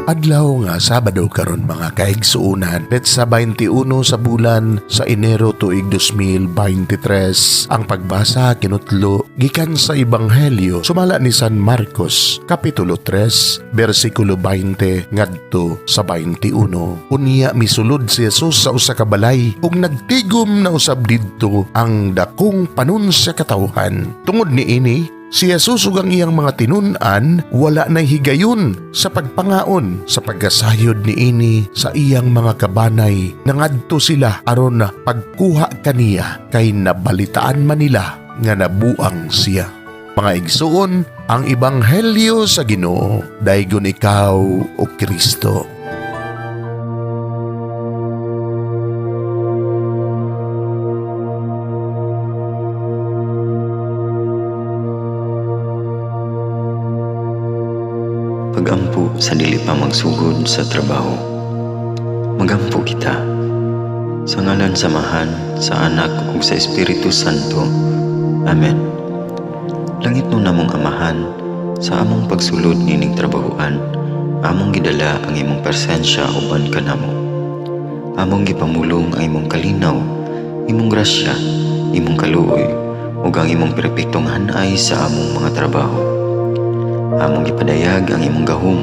Adlaw nga Sabado karon, mga kaigsuonan, petsa 21 sa bulan sa Enero, tuig 2023. Ang pagbasa kinutlo gikan sa Ebanghelyo sumala ni San Marcos, kapitulo 3, bersikulo 20 ngadto sa 21. Unya misulod si Jesus sa usa ka balay ug nagtigom na usab didto ang dakong panon sa katawhan. Tungod niini, si Jesus ug ang iyang mga tinun-an wala na higayon sa pagpangaon. Sa pagkasayod niini sa iyang mga kabanay, nangadto sila aron na pagkuha kaniya kay nabalitaan man nila nga nabuang siya. Mga igsuon, ang ebanghelyo sa Ginoo. Daygon ikaw, o Kristo. Pagampo sa dili pa magsugod sa trabaho. Magampo kita. Sa ngalan sa Amahan, sa Anak ug sa Espiritu Santo. Amen. Langitnon namong Amahan, sa among pagsulod nining trabahoan, among gidala ang imong presensya uban kanamo. Among gipamulong ang imong kalinaw, imong grasya, imong kaluoy, ug ang imong perpektong hanay sa among mga trabaho. Among gipadayag ang imong gahom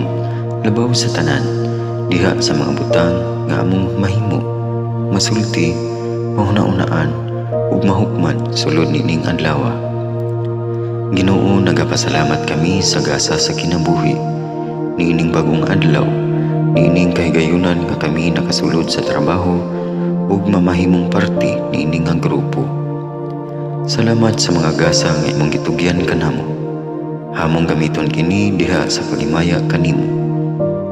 labaw sa tanan diha sa mga butang nga among mahimo, masulti, mahuna-unaan ug mahukman sulod nining adlaw. Ginoo, nagapasalamat kami sa gasa sa kinabuhi niining bagong adlaw, niining kahigayunan nga kami nakasulod sa trabaho ug mamahimong parte niini nga grupo. Salamat sa mga gasa nga imong gitugyan kanamo. Among gamiton kini diha sa paghimaya kanimo.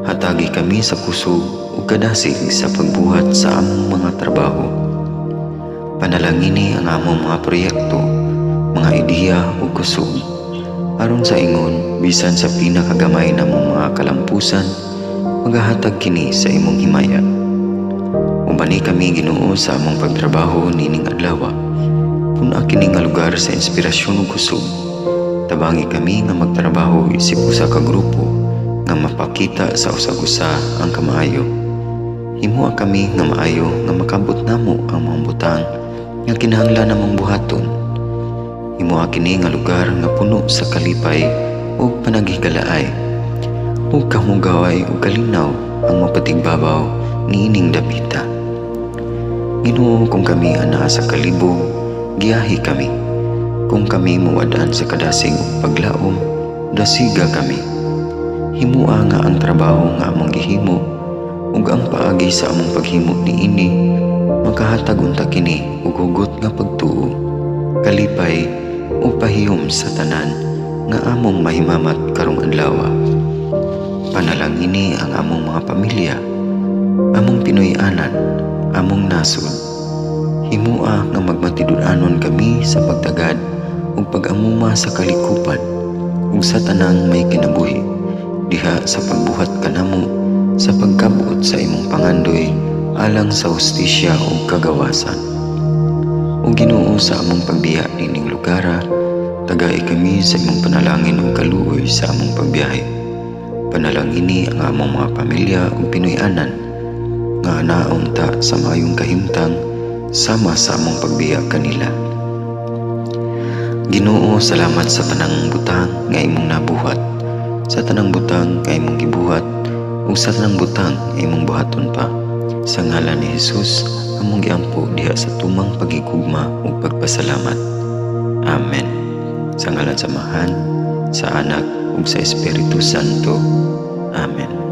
Hatagi kami sa kusog ug kadasig sa pagbuhat sa among mga trabaho. Panalangini ang among mga proyekto, mga ideya ug kusog. Aron sa ingon, bisan sa pinakagamay namong mga kalampusan, magahatag kini sa imong himaya. Ubani kami, Ginoo, sa among pagtrabaho nining adlaw. Pun-a kini nga lugar sa inspirasyon ug kusog. Tabangi kami nga magtrabaho isip usa ka grupo nga mapakita sa usag-usa ang kamaayo. Himoa kami nga maayo nga makabot namo ang mga butang nga kinahanglan namong buhaton. Himoa kini nga lugar nga puno sa kalipay ug panaghigalaay. Ug kahugaway ug kalinaw ang mapatigbabaw niining dapita. Ginoo, kung kami anaa sa kalibog, giyahi kami. Kung kami muwad-an sa kadasig ug paglaom, dasiga kami. Himua nga ang trabaho nga among gihimo ug ang paagi sa among paghimo niini makahatag unta kini og hugot nga pagtuo, kalipay ug pahiyom sa tanan nga among mahimamat karong adlaw. Panalangini ang among mga pamilya, among Pinoy-anan, among nasod. Himua nga magmatinud-anon kami sa pagtagad ug pag-amuma sa kalikupan ug sa tanang may kinabuhi diha sa pagbuhat kanamo sa pagkabot sa imong pangandoy alang sa hustisya ug kagawasan. O Ginoo, sa among pagbiya nining lugara, tagai kami sa imong panalangin ug kaluoy sa among pagbiyahe. Panalangini ang among mga pamilya ug Pinoy-anan nga anaon ta sa maayong kahimtang sama sa among pagbiya kanila. Ginoo, salamat sa tanang butang nga imong nabuhat, sa tanang butang nga imong gibuhat, ug sa tanang butang nga imong buhaton pa. Sa ngalan ni Jesus, among giampo diha sa tumang pagigugma ug pagpasalamat. Amen. Sa ngalan sa Amahan, sa Anak ug sa Espiritu Santo. Amen.